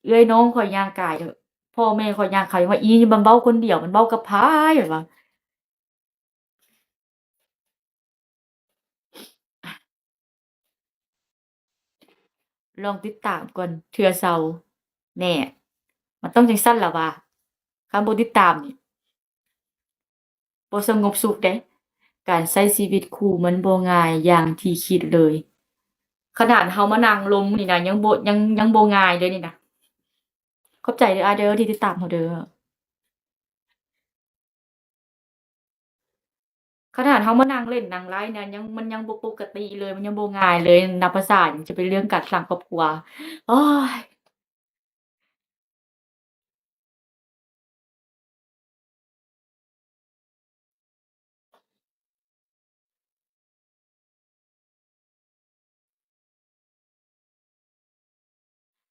ເອື້ອຍນ້ອງຂ້ອຍຍ່າງກາຍ ພໍ່ແມ່ຂ້ອຍຍ່າງຂາຍ ວ່າ ອີມັນເວົ້າຄົນດຽວ ມັນເວົ້າກັບໃຜ ວ່າ ລອງຕິດຕາມກ່ອນເທື່ອເຊົາ ແນ່ ມັນຕ້ອງຈັ່ງຊັ້ນລະວ່າ ຄັນບໍ່ຕິດຕາມນີ້ ບໍ່ສະຫງົບສຸກເດ້. ການໃຊ້ຊີວິດຄູ່ມັນບໍ່ງ່າຍຢ່າງທີ່ຄິດເລີຍ. ຂະໜາດເຮົາມານັ່ງລົມນີ້ນະ ຍັງບໍ່ ຍັງ ຍັງບໍ່ງ່າຍເລີຍນີ້ນະ. ຂອບໃຈເດີອ້າຍເດີ ທີ່ຕິດຕາມເຮົາເດີ. ຂະໜາດເຮົາມານັ່ງຫຼິ້ນນັ່ງໄລນະ ຍັງ ມັນຍັງບໍ່ປົກກະຕິເລີຍ ມັນຍັງບໍ່ງ່າຍເລີຍ ນັບພາສາຫຍັງ ຈະເປັນເລື່ອງການສ້າງຄອບຄົວ. ໂອ້ຍ.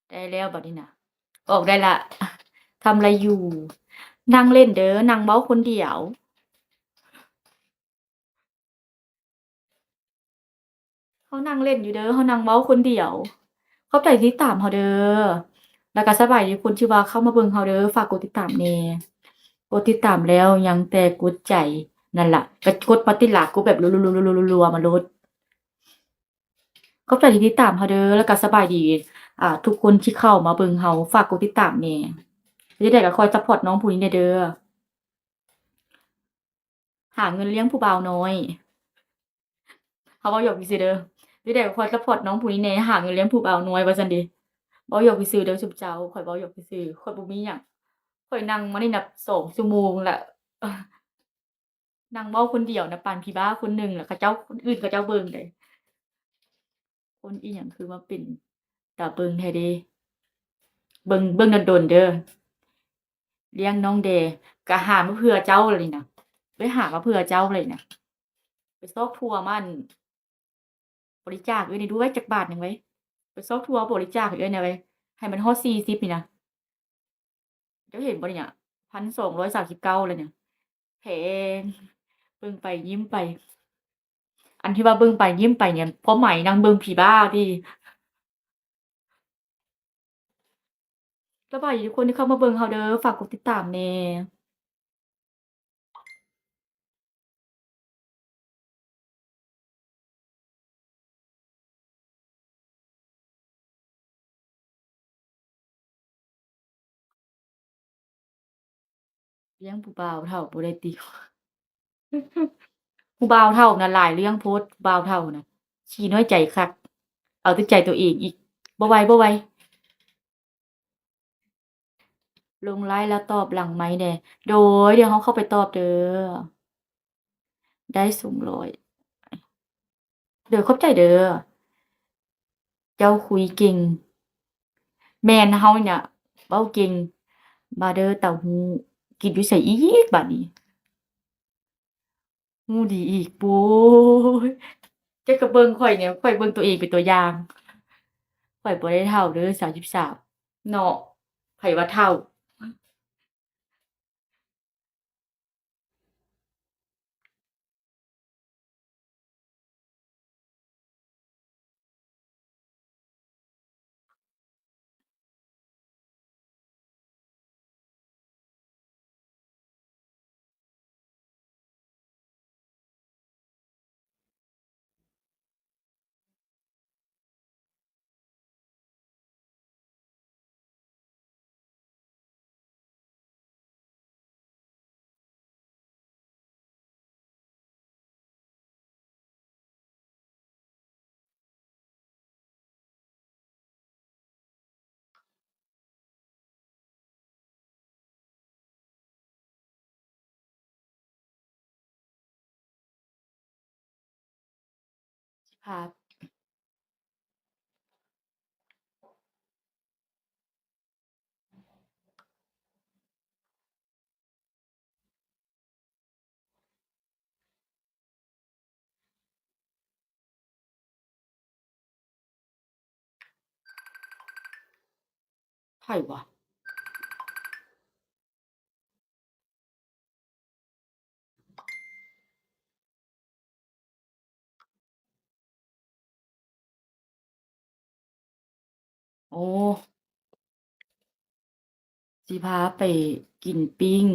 ໄດ້ແລ້ວບັດນີ້ນະ ອອກໄດ້ລະ. ທຳໄລຢູ່? ນັ່ງຫຼິ້ນເດີ ນັ່ງເວົ້າຄົນດຽວ. ເຮົານັ່ງຫຼິ້ນຢູ່ເດີ ເຮົານັ່ງເວົ້າຄົນດຽວ. ຂອບໃຈທີ່ຕິດຕາມເຮົາເດີ ແລ້ວກໍສະບາຍດີຄົນທີ່ວ່າເຂົ້າມາເບິ່ງເຮົາເດີ. ຝາກກົດຕິດຕາມແດ່ ກົດຕິດຕາມແລ້ວຍັງແຕ່ກົດໃຈ ນັ້ນລະ ກໍກົດປະຕິລັກ ກົດແບບ ລ- ລ- ລ- ລ- ລ- ລ- ມາໂລດ. ຂອບໃຈທີ່ຕິດຕາມເຮົາເດີ ແລ້ວກໍສະບາຍດີ ອ່າ ທຸກຄົນທີ່ເຂົ້າມາເບິ່ງເຮົາ. ຝາກກົດຕິດຕາມແດ່ ເຮັດຈັ່ງໃດກໍຄອຍຊັບພອດນ້ອງຜູ້ນີ້ແດ່ເດີ. ຫາເງິນລ້ຽງຜູ້ບ່າວນ້ອຍ. ເຮົາເວົ້າຫຍອກຊື່ໆເດີ. ເຮັດຈັ່ງໃດກໍຄອຍຊັບພອດນ້ອງຜູ້ນີ້ແດ່ ຫາເງິນລ້ຽງຜູ້ບ່າວນ້ອຍ ວ່າຊັ້ນເດ. ເວົ້າຫຍອກຊື່ໆເດີຊຸມເຈົ້າ ຂ້ອຍເວົ້າຫຍອກຊື່ໆ ຂ້ອຍບໍ່ມີຫຍັງ. ຂ້ອຍນັ່ງມານີ້ນະສອງຊົ່ວໂມງລະ ນັ່ງເວົ້າຄົນດຽວນະ ປານຜີບ້າຄົນໜຶ່ງລະ ເຂົາເຈົ້າ ຄົນອື່ນເຂົາເຈົ້າເບິ່ງເດ້. ຄົນອີ່ຫຍັງຄືມາເປັນຕາເບິ່ງແທ້ເດ. ເບິ່ງ ເບິ່ງດົນໆເດີ. ລ້ຽງນ້ອງແດ່ ກະຫາມາເພື່ອເຈົ້າເລີຍນະ ໄປຫາມາເພື່ອເຈົ້າເລີຍນະ. ໄປຊອກທົ່ວມາ ອັນ ບໍລິຈາກເອື້ອຍນີ້ດູໄວ້ຈັກບາດໜຶ່ງໄວ້. ໄປຊອກທົ່ວບໍລິຈາກໃຫ້ເອື້ອຍແດ່ໄວ້ ໃຫ້ມັນຮອດສີ່ສິບນີ້ນະ. ເຈົ້າເຫັນບໍ່ນີ້ນະ ພັນສອງຮ້ອຍສາມສິບເກົ້າແລ້ວນີ້ ແພງ. ເບິ່ງໄປຍິ້ມໄປ. ອັນທີ່ວ່າເບິ່ງໄປຍິ້ມໄປນີ້ ຄວາມໝາຍນາງເບິ່ງຜີບ້າຕິ. ສະບາຍດີທຸກຄົນທີ່ເຂົ້າມາເບິ່ງເຮົາເດີ ຝາກກົດຕິດຕາມແດ່. ລ້ຽງຜູ້ບ່າວເຖົ້າບໍ່ໄດ້ຕິ. ຜູ້ບ່າວເຖົ້ານະຫຼາຍເລື່ອງໂພດ ຜູ້ບ່າວເຖົ້ານະ ຂີ້ນ້ອຍໃຈຄັກ ເອົາແຕ່ໃຈຕົວເອງອີກ. ບໍ່ໄຫວ ບໍ່ໄຫວ. ລົງໄລແລ້ວຕອບຫຼັງໄມແດ່. ໂດຍ ດຽວເຮົາເຂົ້າໄປຕອບເດີ. ໄດ້ສອງຮ້ອຍ ໂດຍ ຂອບໃຈເດີ. ເຈົ້າຄຸຍເກັ່ງ. ແມ່ນ ເຮົານີ້ນະເວົ້າເກັ່ງ. ມາເດີເຕົ້າຫູ້. ກິນຢູ່ໃສອີກບາດນີ້? ຫູ້ດີອີກ. ໂອ້ຍ ເຈົ້າກໍເບິ່ງຂ້ອຍແດ່ ຂ້ອຍເບິ່ງຕົວເອງເປັນຕົວຢ່າງ. ຂ້ອຍບໍ່ໄດ້ເຖົ້າເດີ ສາມສິບສາມ ເນາະ ໃຜວ່າເຖົ້າ. ໃຜວະ? ໂອ້ ຊິພາໄປກິນປີ້ງ